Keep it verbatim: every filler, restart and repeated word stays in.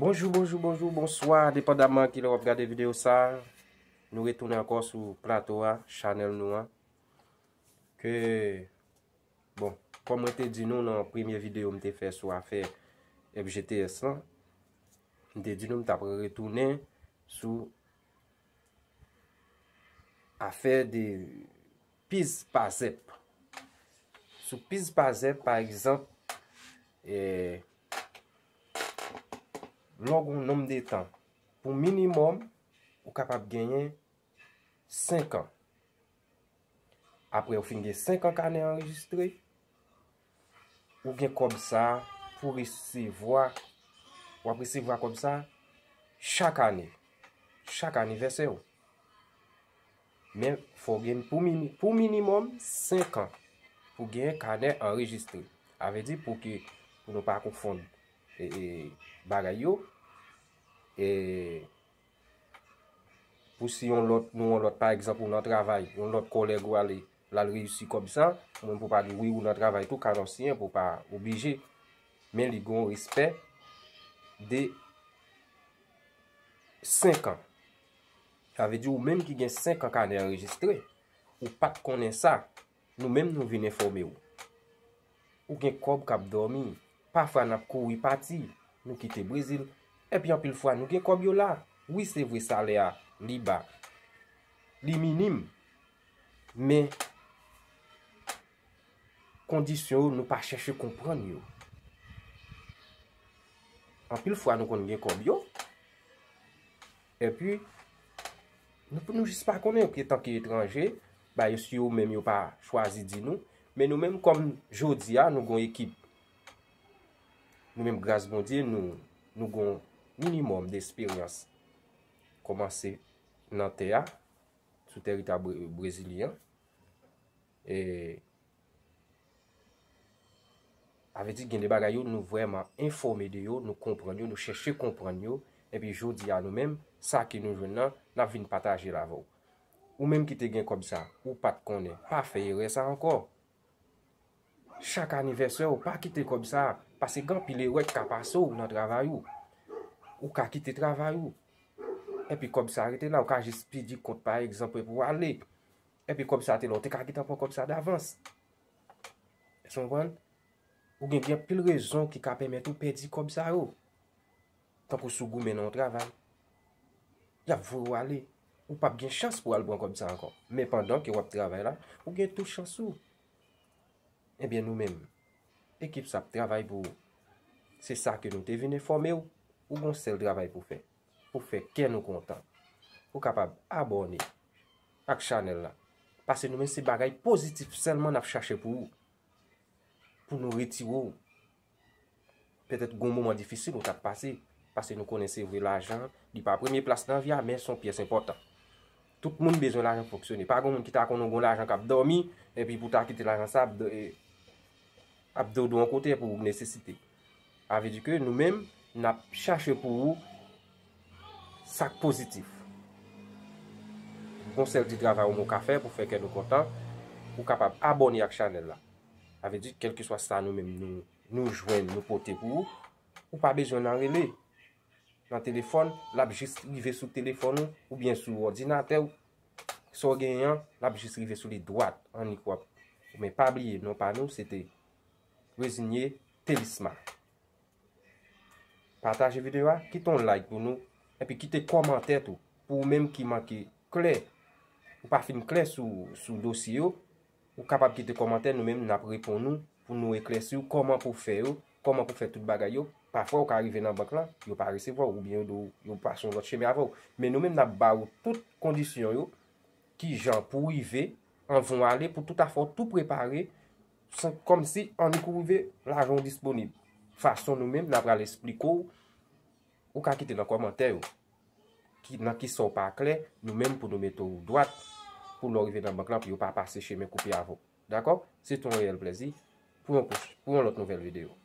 Bonjou, bonjou, bonjou, bonswa, depandaman kilè w ap gade videyo sa a. Nou retounen ankò sou plato a, chanèl nou an. Ke, bon, kòm mwen te di nou nan premye videyo m te fè sou afè F G T S lan, m te di nou m t ap retounen sou afè de piz pa zèp. Sou piz pa zèp, pa egzanp, eh, lè w gen yon nonm de tan, pou minimòm, ou kapab genyen senk an. Apre ou fin gen senk an kanè anrejistre, ou gen kòb sa a pou resevwa, w ap resevwa kòb sa a chak ane, chak anivèsè w. Men fò w gen pou, mini, pou minimòm senk an pou gen kanè anrejistre. A vle di pou ke, pou nou pa konfonn e, e, bagay yo, e, pou si yon lòt, nou yon lòt, pa egzanp, ou nan travay, yon lòt kòlèg ou ale, l al reyisi kòb sa, ou menm pou pa di wi, ou nan travay tou, kanè w siyen, pou pa oblije. Men li gen yon respè de senk an. Sa vle di ou menm ki gen senk an kanè anrejistre, ou pa t konnen sa, nou menm nou vin enfòme w. Ou gen kòb k ap dòmi. Pafwa n ap kouri pati, nou kite Brezil. Epi anpil fwa nou gen kòb yo la. Wi, se vre, salè a, li ba. Li minim. Men, kondisyon yo, nou pa chèche konprann yo. Anpil fwa nou konn gen kòb yo. Epi, nou, nou jis pa konnen, antanke etranje, ba yo si yo menm yo pa chwazi di nou. Men nou menm kòm jodi a, nou gon ekip. Nou menm gras Bondye, nou, nou gon minimòm de esperyans. Kòmanse nan tè a, sou tèritwa bre, brezilyen. E, sa vle di gen de bagay yo, nou vrèman enfòme de yo, nou konprann yo, nou chèche konprann yo. Epi jodi a nou menm, sa ke nou jwenn nan, n ap vin pataje l avè w. Ou menm ki te gen kòb sa, ou pa t konnen, pa fè erè sa ankò. Chak anivèsè w, pa kite kòb sa, paske gen anpil erè k ka pase w nan travay ou. Ou ka kite travay ou. Epi kòb sa rete la, ou ka jis pidi kont pa egzanp pou ale. Epi kòb sa te la, ou te ka gentan pran kòb sa davans. Èske w konprann? Ou gen, gen anpil rezon ki ka pèmèt ou pèdi kòb sa yo. Tankou si w goumen nan yon travay, y ap voye w ale. Ou p ap gen chans pou w al pran kòb sa ankò. Men pandan ke w ap travay la, ou gen tout chans ou. Ebyen nou menm, ekip sa ap travay pou ou. Se sa ke nou te vin enfòme w. Ou gon sèl travay pou fè. Pou fè kè nou kontan. Ou kapab abòne ak chanèl la. Paske nou menm se bagay pozitif sèlman n ap chache pou ou. Pou nou retire w. Petèt gon moman difisil ou t ap pase. Paske nou konnen se vre lajan, li pa premye plas nan vi a, men se yon pyès enpòtan. Tout moun bezwen lajan pou fonksyone. Pa gon moun ki ta konnen w gon lajan k ap dòmi, epi pou w ta kite lajan sa ap do-, e, ap dodo yon kote pou nesesite. Sa vle di ke nou menm, n ap chache pou ou sa k pozitif. Gon sèl ti travay ou ka fè pou fè kè nou kontan, ou kapab abòne ak chanèl la. Sa vle di, kèlkeswa sa nou menm nou, nou jwenn, nou pote pou ou, ou pa bezwen nan rele. Nan telefòn, l ap jis rive sou telefòn ou, oubyen sou òdinatè w. Sa w genyen an, l ap jis rive sou li dwat, annik w ap. Men pa bliye, non pa nou, se te Rezinye Telisma. Pataje videyo a, kite yon like pou nou, epi kite kòmantè tou, pou ou menm ki manke klè, ou pa fin klè sou, sou dosye yo, ou kapab kite kòmantè, nou menm n ap reponn ou, pou nou eklèsi w kòman pou fè yo, kòman pou fè tout bagay yo. Pafwa ou ka rive nan bank lan, yo pa resevwa w, oubyen yo di w, yo pase yon lòt chemen avè w. Men nou menm n ap ba ou tout kondisyon yo, kijan pou w rive, anvan w ale, pou tout afè w tou prepare, san, kòmsi annik ou rive, lajan w disponib. Fason nou menm, n ap pral esplike w, ou ka kite nan kòmantè yo. Ki, nan kisa w pa klè, nou menm pou nou mete w dwat, pou lè w rive nan bank lan, pou yo pa pase chemen koupe avè w. Dakò? Se te yon reyèl plèzi. Pou yon pwoch-, pou yon lòt nouvèl videyo.